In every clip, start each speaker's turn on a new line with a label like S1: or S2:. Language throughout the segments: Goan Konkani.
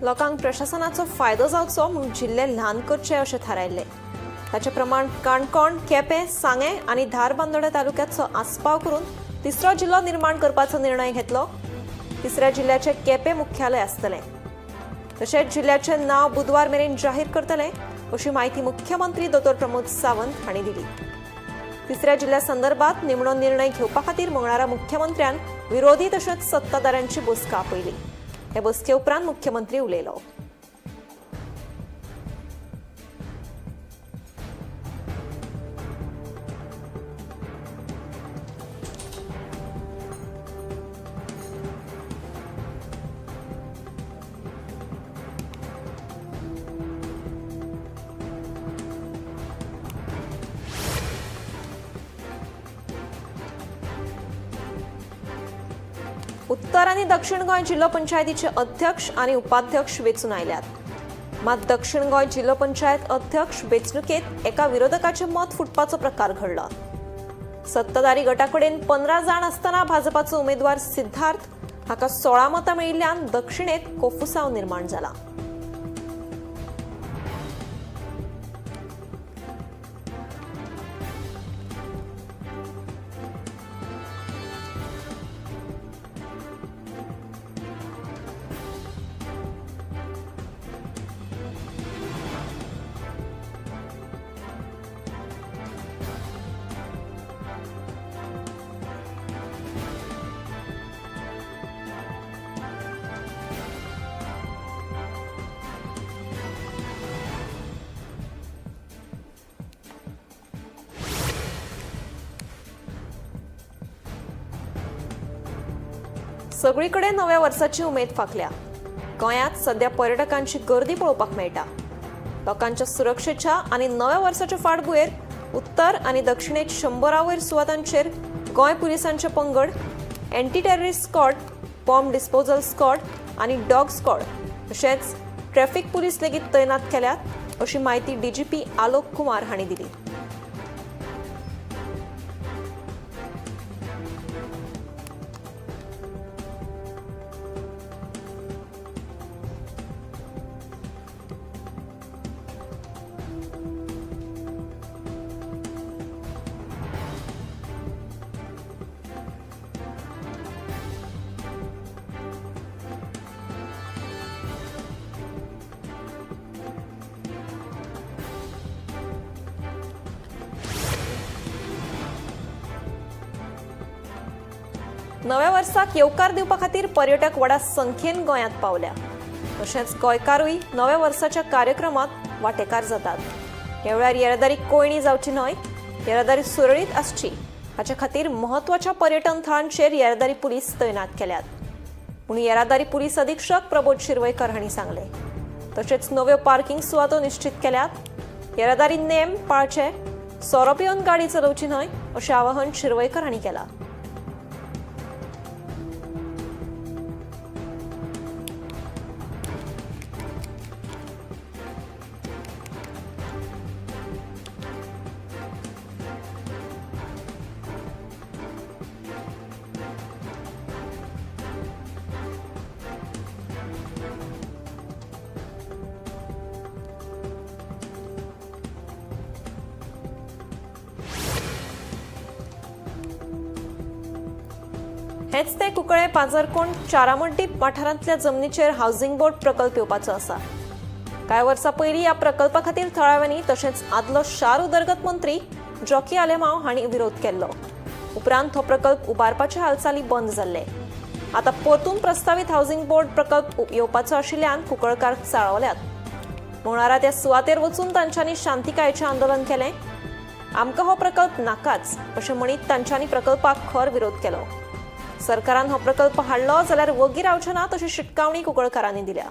S1: लोकांक प्रशासनाचो फायदो जावचो म्हूण जिल्ले ल्हान करचे अशें थारायल्लें. ताचे प्रमाण काणकोण, केपें, सांगें आनी धारबांदोड्या तालुक्याचो आस्पाव करून तिसरो जिल्लो निर्माण करपाचो निर्णय घेतलो. तिसऱ्या जिल्ल्याचें केपें मुख्यालय आसतलें. तशेंच जिल्ल्याचें नांव बुधवार मेरेन जाहीर करतले अशी म्हायती मुख्यमंत्री दोतोर प्रमोद सावंत हांणी दिली. तिसऱ्या जिल्ल्या संदर्भात निमणो निर्णय घेवपा खातीर मंगळारा मुख्यमंत्र्यान विरोधी तशेंच सत्ताधाऱ्यांची बसका आपयली. हे बसके उपरांत मुख्यमंत्री उलयलो. उत्तर आनी दक्षिण गोंय जिल्लो पंचायतीचे अध्यक्ष आनी उपाध्यक्ष वेंचून आयल्यात. मात दक्षिण गोंय जिल्लो पंचायत अध्यक्ष वेंचणुकेत एका विरोधकाचें मत फुटपाचो प्रकार घडला. सत्ताधारी गटाकडेन 15 जाण आसतना भाजपाचो उमेदवार सिद्धार्थ हाका 16 मतां मेळिल्ल्यान दक्षिणेत कोफुसांव निर्माण जाला. सगळीकडे नव्या वर्साची उमेद फांकल्या. गोंयांत सध्या पर्यटकांची गर्दी पळोवपाक मेळटा. लोकांच्या सुरक्षेच्या आनी नव्या वर्साच्या फाटभुंयेर उत्तर आनी दक्षिणेत 100 वयर सुवातांचेर गोंय पुलिसांचे पंगड, anti terrorist squad, bomb disposal squad आनी डॉग स्क्वॉड तशेंच ट्रॅफिक पुलीस लेगीत तैनात केल्यात अशी म्हायती डीजीपी आलोक कुमार हांणी दिली. नव्या वर्साक येवकार दिवपा खातीर पर्यटक व्हडा संख्येन गोंयांत पावल्या. तशेंच गोंयकारूय नव्या वर्साच्या कार्यक्रमात वांटेकार जातात. ह्या वेळार येरादारी कोयणी जावची न्हय, येरादारी सुरळीत आसची हाचे खातीर म्हत्वाच्या पर्यटन थळांचेर येरादारी पुलीस तैनात केल्यात पूण येरादारी पुलीस अधीक्षक प्रबोध शिरवयकर हांणी सांगलें. तशेंच नव्यो पार्किंग सुवातो निश्चित केल्यात. येरादारी नेम पाळचे, सोरो पिवन गाडी चलोवची न्हय अशें आवाहन शिरवयकर हांणी केलां. हेच ते कुंकळे पाजरकोण चारामड्डी वाठारांतल्या जमनीचेर हावसिंग बोर्ड प्रकल्प येवपाचो आसा. कांय वर्सां पयलीं ह्या प्रकल्पा खातीर थळाव्यांनी तशेंच आदलो शार उदरगत मंत्री जॉकी आलेमांव हांणी विरोध केल्लो. उपरांत हो प्रकल्प उबारपाचे हालचाली बंद जाल्ले. आतां परतून प्रस्तावीत हावसिंग बोर्ड प्रकल्प येवपाचो आशिल्ल्यान कुंकळकार चाळवल्यात. मंगळारा त्या सुवातेर वचून तांच्यांनी शांतिकायेचें आंदोलन केलें. आमकां हो प्रकल्प नाकाच अशें म्हणीत तांच्यांनी प्रकल्पाक खर विरोध केलो. सरकारान हो प्रकल्प हाडलो जाल्यार वगी रावचे नात अशी शिटकावणी कुंकळकारांनी दिल्या.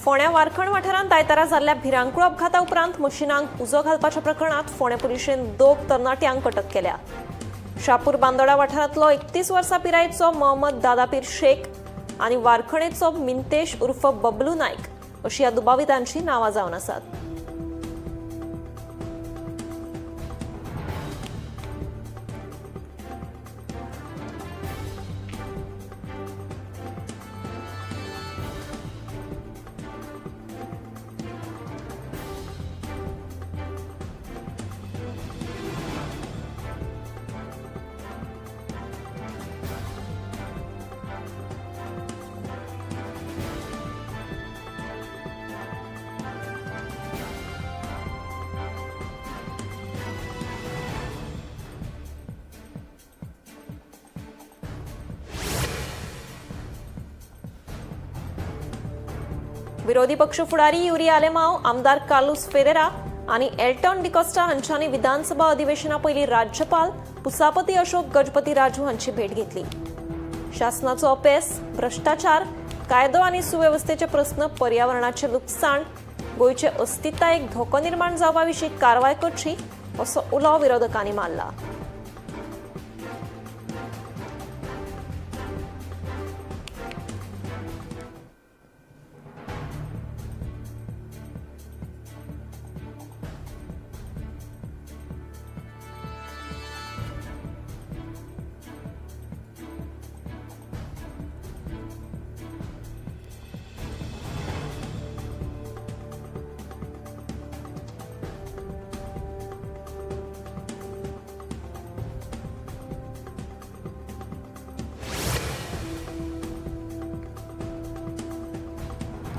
S1: फोंड्या वारखंड वाठारांत आयतारा जाल्ल्या भिरांकूळ अपघाता उपरांत मशिनांक उजो घालपाच्या प्रकरणात फोंडें पुलिशेन दोग तरणाट्यांक अटक केल्या. शापूर बांदोडा वाठारांतलो 31 वर्सां पिरायेचो मोहम्मद दादापीर शेख आनी वारखणेचो मिंतेश उर्फ बबलू नायक अशी ह्या दुबावितांची नांवां जावन आसात. विरोधी पक्ष फुडारी युरी आलेमाव, आमदार कार्लुस फेरेरा आणि एल्टन डिकॉस्टा हांच्यांनी विधानसभा अधिवेशना पयलीं राज्यपाल पुसापती अशोक गजपती राजू हांची भेट घेतली. शासनाचो अपेस, भ्रष्टाचार, कायदो आनी सुवेवस्थेचे प्रस्न, पर्यावरणाचे लुकसाण, गोंयचे अस्तित्वाक धोको निर्माण जावपा विशीं कारवाय करची असो उलो विरोधकांनी मारला.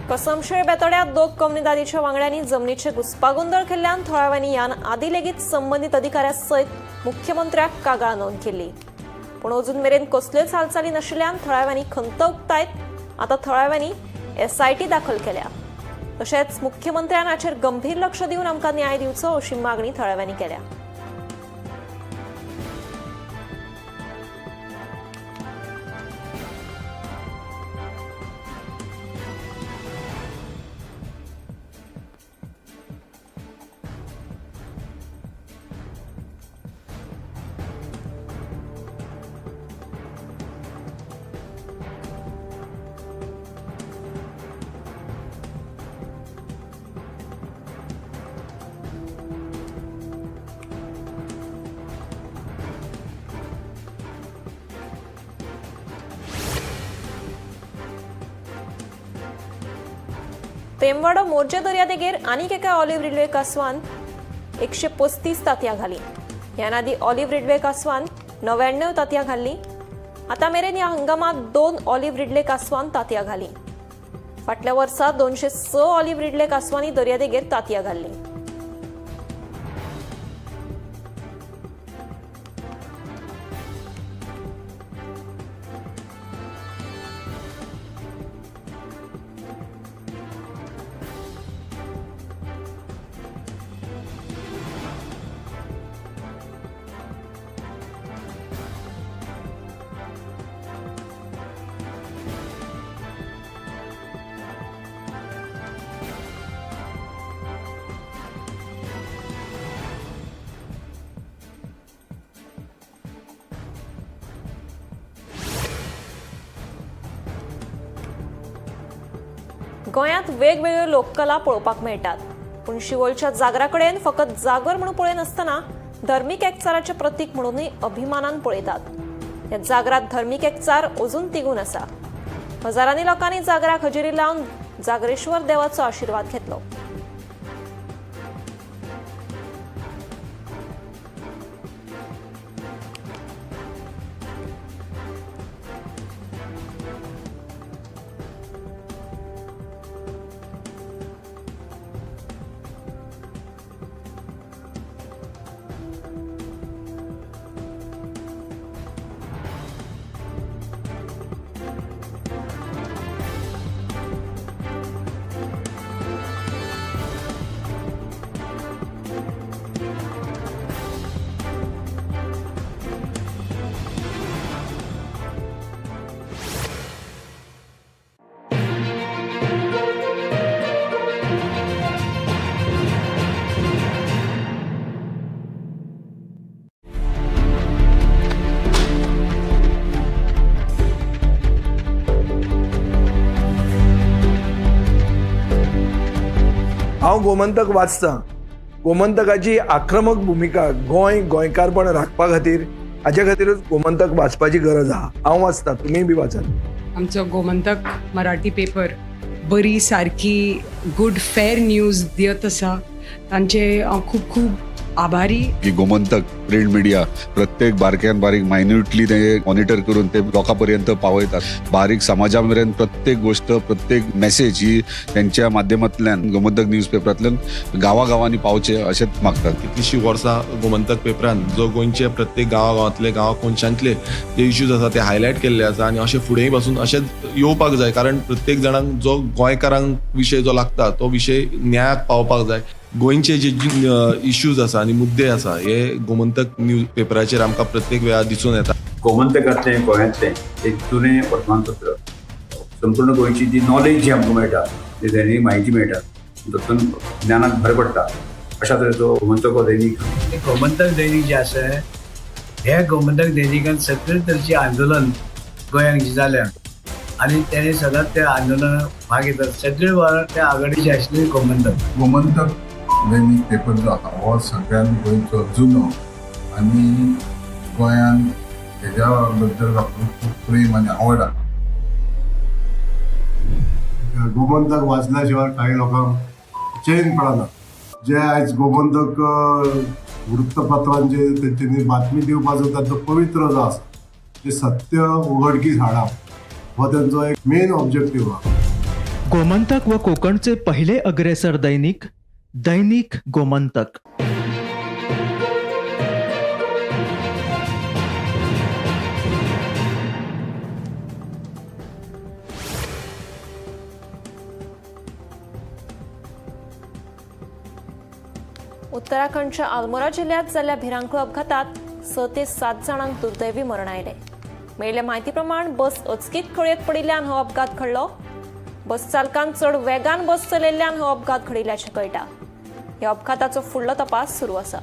S1: कसमशेळ बेतोड्यात दोग कॉमुनिदादीच्या वांगड्यांनी जमनीचे घुस्पागोंदळ केल्ल्यान थळाव्यांनी ह्यान आदी लेगीत संबंदीत अधिकाऱ्या सयत मुख्यमंत्र्याक कागाळ नोंद केली. पूण अजून मेरेन कसल्योच हालचाली नाशिल्ल्यान थळाव्यांनी खंत उक्तायत आतां थळाव्यांनी एसआयटी दाखल केल्या. तशेंच मुख्यमंत्र्यान हाचेर गंभीर लक्ष दिवन आमकां न्याय दिवचो अशी मागणी थळाव्यांनी केल्या. तेमवाडो मोर्जे दर्यादेगेर आनीक एका ऑलिव्ह रिडवे कासवान 135 तांतयां घालीं. ह्यान आदीं ऑलिव्ह रिडवे कासवान 99 तांतयां घाल्लीं. आतां मेरेन ह्या हंगामांत 2 ऑलिव्ह रिडले कासवान तांतयां घालीं. फाटल्या वर्सा 206 ऑलिव्ह रिडले कासवांनी दर्यादेगेर तांतयां घाल्लीं. गोंयांत वेगवेगळ्यो लोककला पळोवपाक मेळटात, पूण शिवोलच्या जागरा कडेन फकत जागर म्हणून पळयनासतना धर्मीक एकचाराचें प्रतीक म्हणूनय अभिमानान पळयतात. ह्या जागरात धर्मीक एकचार अजून तिगून आसा. हजारांनी लोकांनी जागराक हजेरी लावन जागरेश्वर देवाचो आशिर्वाद घेतलो.
S2: गोमंतक वाचतां. गोमंतकाची आक्रमक भुमिका गोंय गोंयकारपण राखपा खातीर, हाजे खातीरूच गोमंतक वाचपाची गरज आहा. हांव वाचतां, तुमीय बी वाचात.
S3: आमचो गोमंतक मराठी पेपर बरी सारकी गुड फेर न्यूज दियत आसा, तांचे हांव खूब खूब आभारी.
S4: की गोमंतक प्रिंट मिडिया प्रत्येक बारक्यान बारीक मायन्युटली ते मॉनिटर करून ते लोकां पर्यंत पावयतात. बारीक समाजा मेरेन प्रत्येक गोष्ट, प्रत्येक मेसेज ही त्यांच्या माध्यमांतल्यान गोमंतक न्यूज पेपरांतल्यान गांवागांवांनी पावचे अशेंच मागतात.
S5: कितलीशीं वर्सां गोमंतक पेपरान जो गोंयचे प्रत्येक गांवागांवांतले, गांवा कोनशांतले जे इश्यूज आसा ते हायलायट केल्ले आसा आनी अशें फुडेंय पासून अशेंच येवपाक जाय, कारण प्रत्येक जाणांक जो गोंयकारांक विशय जो लागता तो विशय न्यायाक पावपाक जाय. गोंयचे जे इश्यूज आसा आनी मुद्दे आसा हे गोमंतक न्यूज पेपराचेर आमकां प्रत्येक वेळार दिसून येता.
S6: गोमंतकांतलें गोंयांतलें एक जुनें वर्तमानपत्र, संपूर्ण गोंयची जी नॉलेज जी आमकां मेळटा, जी दैनीक म्हायती मेळटा, तातूंत ज्ञानाक भर पडटा. अशा तरेचो गोमंतक हो दैनीक.
S7: गोमंतक दैनीक जें आसा, हे गोमंतक दैनिकान सगळे तरेचें आंदोलन गोंयांत जी जाल्या आनी तेणे सदांच त्या आंदोलनात भाग घेतात. सगळे वावर त्या आघाडीचे आशिल्ले गोमंतक.
S8: गोमंतक दैनीक पेपर जो आसा हो सगळ्यान गोंयचो जुनो आनी गोंयान हेज्या बद्दल लोकांक खूब प्रेम आनी आवड आसा.
S9: गोमंतक वाचल्या शिवाय काही लोकांक चैन पडना. जे आयज गोमंतक वृत्तपत्रांचे तेंच्यांनी बातमी दिवपाचो तांचो पवित्र जो आसा, जे सत्य उघडकीस हाडप हो तेंचो एक मेन ऑब्जेक्टीव आहा.
S10: गोमंतक व कोकणचे पहिले अग्रेसर दैनिक, दैनिक गोमंतक.
S1: उत्तराखंडच्या आलमोरा जिल्ह्यात जाल्ल्या भिरांकूळ अपघातात 6 ते 7 जाणांक दुर्दैवी मरण आयलें. मेळिल्ल्या म्हायती प्रमाण बस अचकीत खळयेत पडिल्ल्यान हो अपघात घडलो. बस चालकान चड वेगान बस चलयल्ल्यान हो अपघात घडिल्ल्याचें कळटा. ह्या अपघाताचो फुडलो तपास सुरू आसा.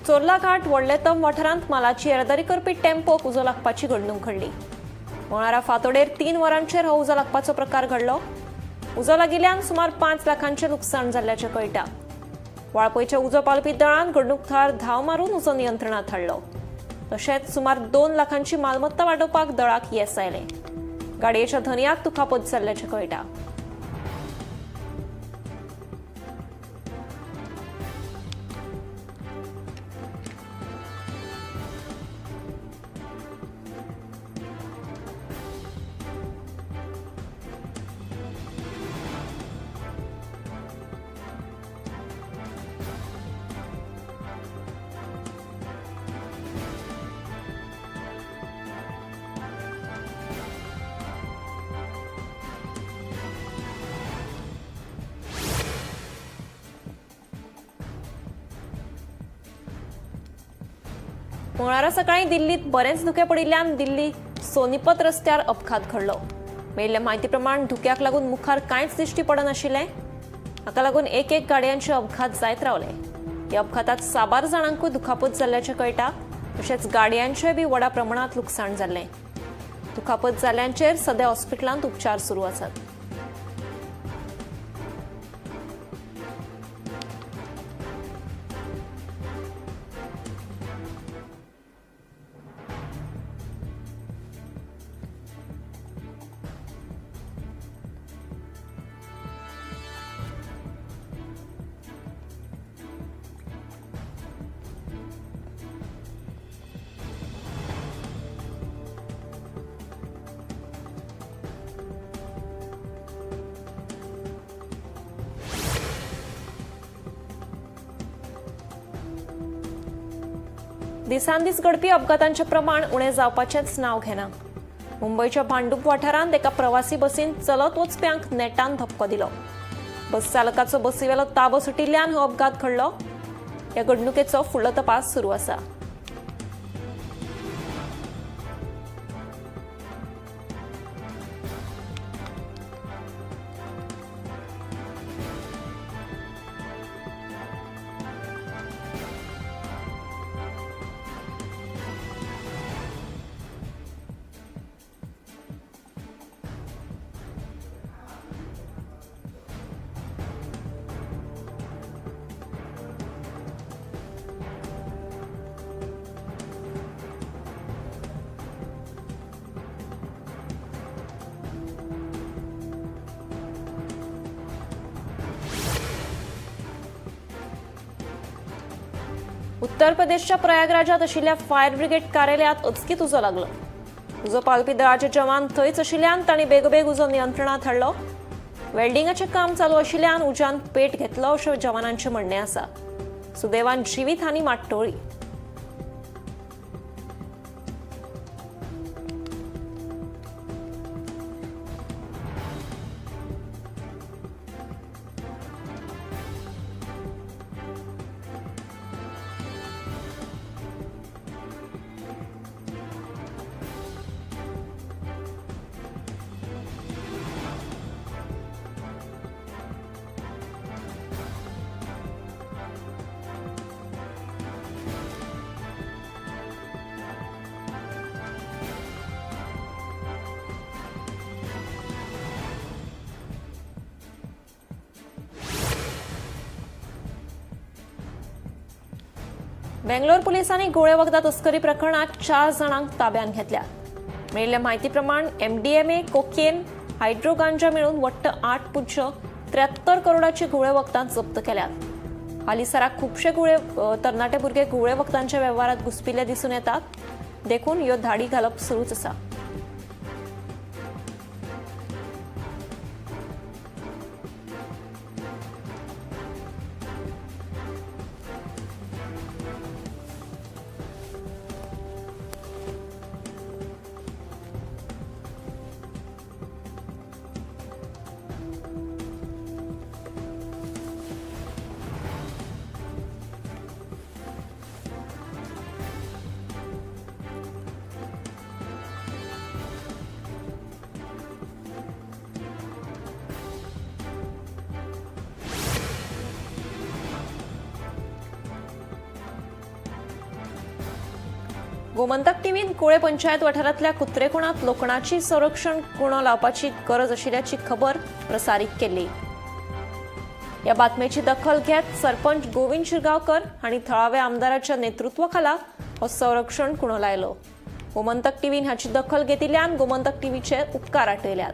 S1: चोर्ला घाट व्हडलेतम वाठारांत मालाची येरादारी करपी टेम्पोक उजो लागपाची घडणूक घडली. मंगळारा फांतोडेर 3 वरांचेर हो उजो लागपाचो प्रकार घडलो. उजो लागिल्ल्यान सुमार 5 लाखांचें लुकसाण जाल्ल्याचें कळटा. वाळपयच्या उजो पालपी दळान घडणूक थळार धांव मारून उजो नियंत्रणात हाडलो. तशेंच सुमार 2 लाखांची मालमत्ता वाटोवपाक दळाक येस आयलें. गाडयेच्या धनयाक दुखापत जाल्ल्याचें कळटा. मंगळारा सकाळी दिल्लीत बरेच धुके पडिल्ल्यान दिल्ली सोनीपत रस्त्यार अपघात घडलो. मेळिल्ल्या म्हायती प्रमाण धुक्याक लागून मुखार कांयच दिश्टी पडनाशिल्लें. हाका लागून एक एक गाडयांचे अपघात जायत रावले. ह्या अपघातात साबार जाणांकूय दुखापत जाल्ल्याचें कळटा. तशेंच गाडयांचें बी व्हडा प्रमाणांत लुकसाण जाल्लें. दुखापत जाल्ल्यांचेर सध्या हॉस्पिटलांत उपचार सुरू आसात. दिसानदीस घडपी अपघातांचें प्रमाण उणें जावपाचेंच नांव घेना. मुंबयच्या भांडूप वाठारांत एका प्रवासी बसीन चलत वचप्यांक नेटान धपको दिलो. बस चालकाचो बसीवेलो ताबो सुटिल्ल्यान हो अपघात घडलो. ह्या घडणुकेचो फुडलो तपास सुरू आसा. उत्तर प्रदेशच्या प्रयागराजात आशिल्ल्या फायर ब्रिगेड कार्यालयात अचकीत उजो लागलो. उजो पालपी दळाचे जवान थंयच आशिल्ल्यान तांणी बेगोबेग उजो नियंत्रणात हाडलो. वेल्डिंगाचें काम चालू आशिल्ल्यान उज्यान पेट घेतलो अशें जवानांचें म्हणणें आसा. सुदैवान जिवीत हानी मात टळ्ळी. बेंगलोर पुलिसांनी गोळे वखदां तस्करी प्रकरणात 4 जाणांक ताब्यांत घेतल्यात. मेळिल्ल्या म्हायती प्रमाण एमडीएमए, कोकेन, हायड्रोगांजा मेळून वट्ट 8.73 करोडाची घुंवळे वखदां जप्त केल्यात. हालींसराक खुबशे घुंवळे तरणाटे भुरगे घुंवळे वखदांच्या वेव्हारात घुसपिल्ले दिसून येतात. देखून ह्यो धाडी घालप सुरूच आसा. गोमंतक टीव्हीन कुळे पंचायत वाठारांतल्या कुत्रेकोणात लोखणाची संरक्षण कुणो लावपाची गरज आशिल्ल्याची खबर प्रसारीत केली. या बातमेची दखल घेत सरपंच गोविंद शिरगांवकर हांणी थळाव्या आमदाराच्या नेतृत्वाखाला हो संरक्षण कुणो लायलो. गोमंतक टीव्हीन हाची दखल घेतिल्ल्यान गोमंतक टीव्हीचे उपकार आटयल्यात.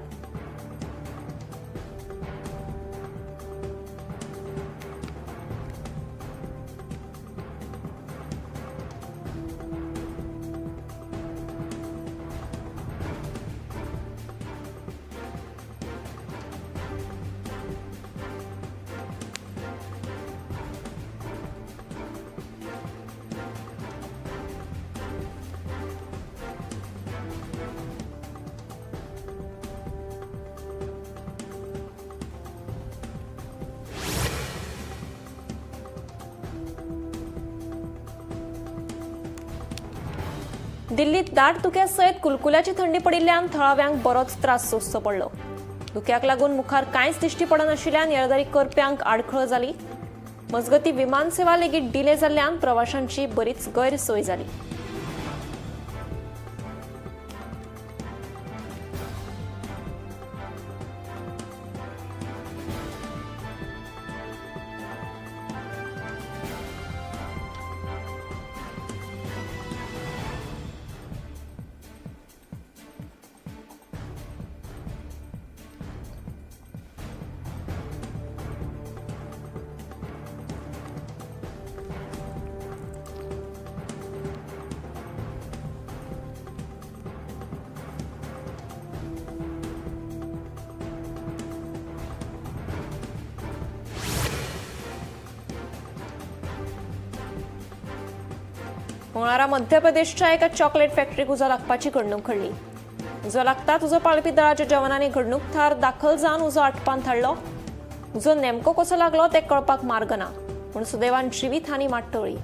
S1: दिल्लीत दाट धुक्या सयत कुलकुल्याची थंडी पडिल्ल्यान थळाव्यांक बरोच त्रास सोंसचो पडलो. धुक्याक लागून मुखार कांयच दिश्टी पडनाशिल्ल्यान येरादारी करप्यांक आडखळ जाली. मजगती विमान सेवा लेगीत डिले जाल्ल्यान प्रवाशांची बरीच गैरसोय जाली. मंगळारा मध्य प्रदेशच्या एका चॉकलेट फॅक्टरीक उजो लागपाची घडणूक घडली. उजो लागताच उजो पाळपी दळाच्या जवानांनी घडणूक थळार दाखल जावन उजो आटपान धाडलो. उजो नेमको कसो लागलो ते कळपाक मार्ग ना, पूण सुदैवान जिवीत हानी मात टळ्ळी.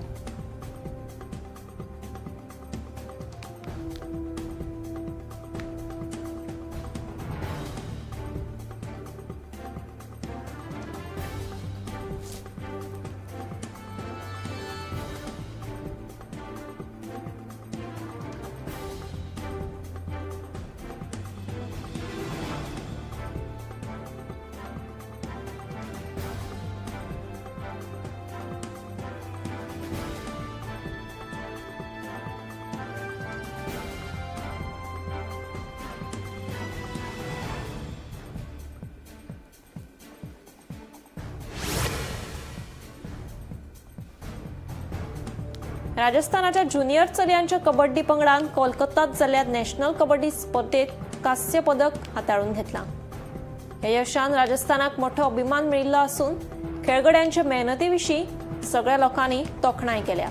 S1: राजस्थानाच्या ज्युनियर चलयांच्या कबड्डी पंगडान कोलकातात जाल्ल्या नॅशनल कबड्डी स्पर्धेत कांस्य पदक हाताळून घेतला. ह्या यशान राजस्थानाक मोठो अभिमान मेळिल्लो आसून खेळगड्यांच्या मेहनती विशीं सगळ्या लोकांनी तोखणाय केल्या.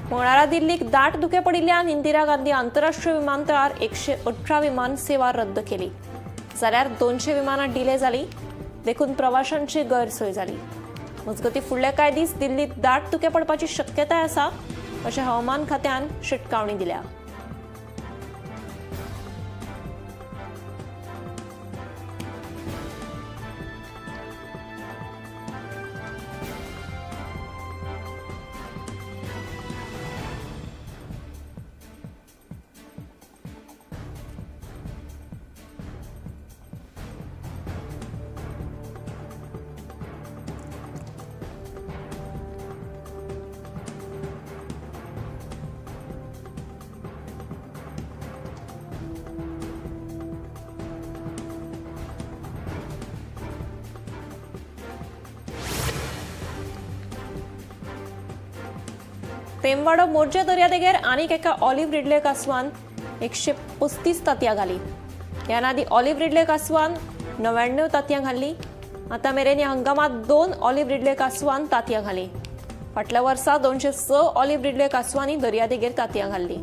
S1: मंगळारा दिल्लीक दाट धुकें पडिल्ल्यान इंदिरा गांधी आंतरराष्ट्रीय विमानतळार 118 विमान सेवा रद्द केली, जाल्यार 200 विमानां डिले जाली. देखून प्रवाशांची गैरसोय जाली. मजगतीं फुडले कांय दीस दिल्लीत दाट धुकें पडपाची शक्यताय आसा अशें हवामान खात्यान शिटकावणी दिल्या. तेमवाडो मोरजे दर्यादेगेर आनीक एका ऑलिव्ह रिडले कासवान 135 तांतयां घाली. ह्या आदीं ऑलिव्ह रिडले कासवान 99 तांतयां घाल्ली. आतां मेरेन ह्या हंगामांत 2 ऑलिव्ह रिडले कासवान तांतयां घाली. फाटल्या वर्सा 206 ऑलिव्ह रिडले कासवांनी दर्यादेगेर तांतयां घाल्ली.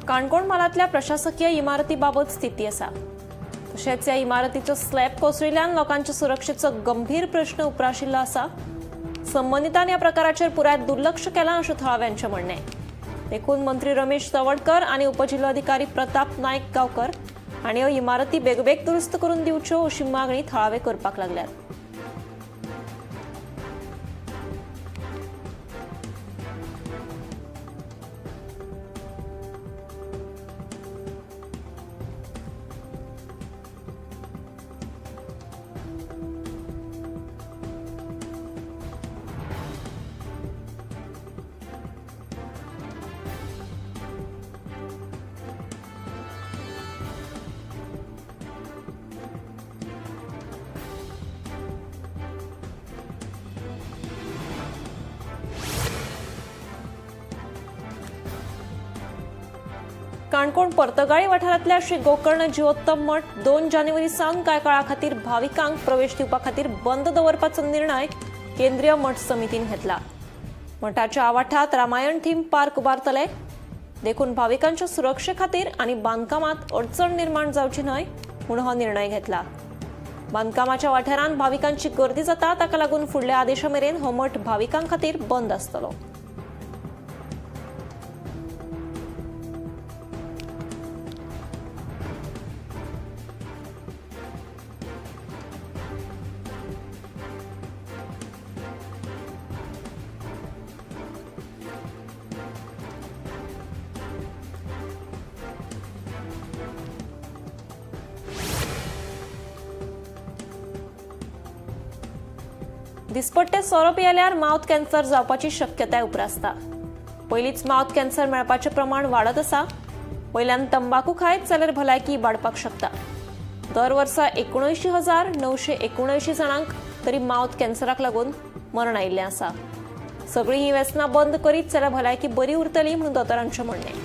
S1: काणकोण म्हालांतल्या प्रशासकीय इमारतीबाबत स्थिती आसा. तशेंच ह्या इमारतीचो स्लॅब कोसळिल्ल्यान लोकांच्या सुरक्षेचो गंभीर प्रश्न उप्राशिल्लो आसा. संबंदितांनी ह्या प्रकाराचेर पुराय दुर्लक्ष केलां अशें थळाव्यांचें म्हणणें. देखून मंत्री रमेश तवडकर आनी उपजिल्लोधिकारी प्रताप नायक गांवकर हांणी ह्यो इमारती बेगोबेग दुरुस्त करून दिवच्यो अशी मागणी थळावे करपाक लागल्यात. काणकोण पर्तगाळी वाठारांतल्या श्री गोकर्ण जिवोत्तम मठ 2 जानेवारी सावन कांय काळा खातीर भाविकांक प्रवेश दिवपा खातीर बंद दवरपाचो निर्णय केंद्रीय मठ समितीन घेतला. मठाच्या आवाठात रामायण थीम पार्क उबारतले, देखून भाविकांच्या सुरक्षे खातीर आनी बांदकामात अडचण निर्माण जावची न्हय म्हूण हो निर्णय घेतला. बांदकामाच्या वाठारांत भाविकांची गर्दी जाता, ताका लागून फुडल्या आदेशा मेरेन हो मठ भाविकां खातीर बंद आसतलो. दिसपट्टे सोरो पियेल्यार माउथ कॅन्सर जावपाची शक्यताय उप्रासता. पयलींच माउथ कॅन्सर मेळपाचें प्रमाण वाडत आसा. वयल्यान तंबाकू खायत जाल्यार भलायकी इबाडपाक शकता. दर वर्सा 79,979 जाणांक तरी माउथ कॅन्सराक लागून मरण आयिल्लें आसा. सगळीं हीं वेसनां बंद करीत जाल्यार भलायकी बरी उरतली म्हणून दोतोरांचें म्हणणें.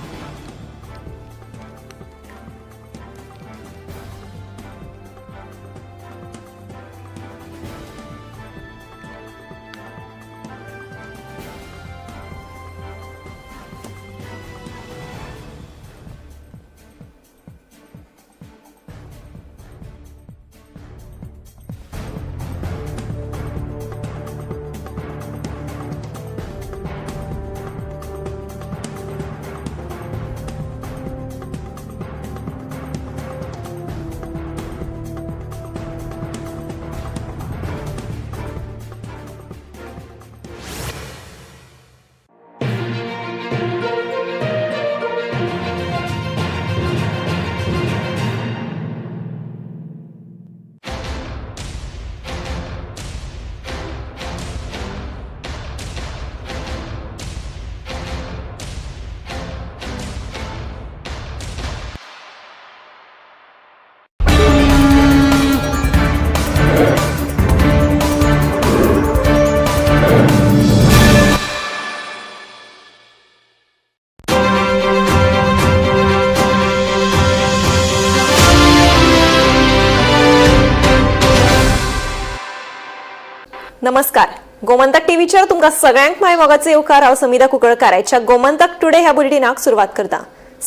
S1: नमस्कार, गोमंतक टीव्हीचेर तुमकां सगळ्यांक माय मोगाचो येवकार. हांव समिधा कुंकळकार. आयच्या गोमंतक टुडे ह्या बुलेटिनाक सुरवात करता.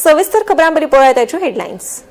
S1: सविस्तर खबरां बरी पळोवया ताच्यो हेडलायन्स.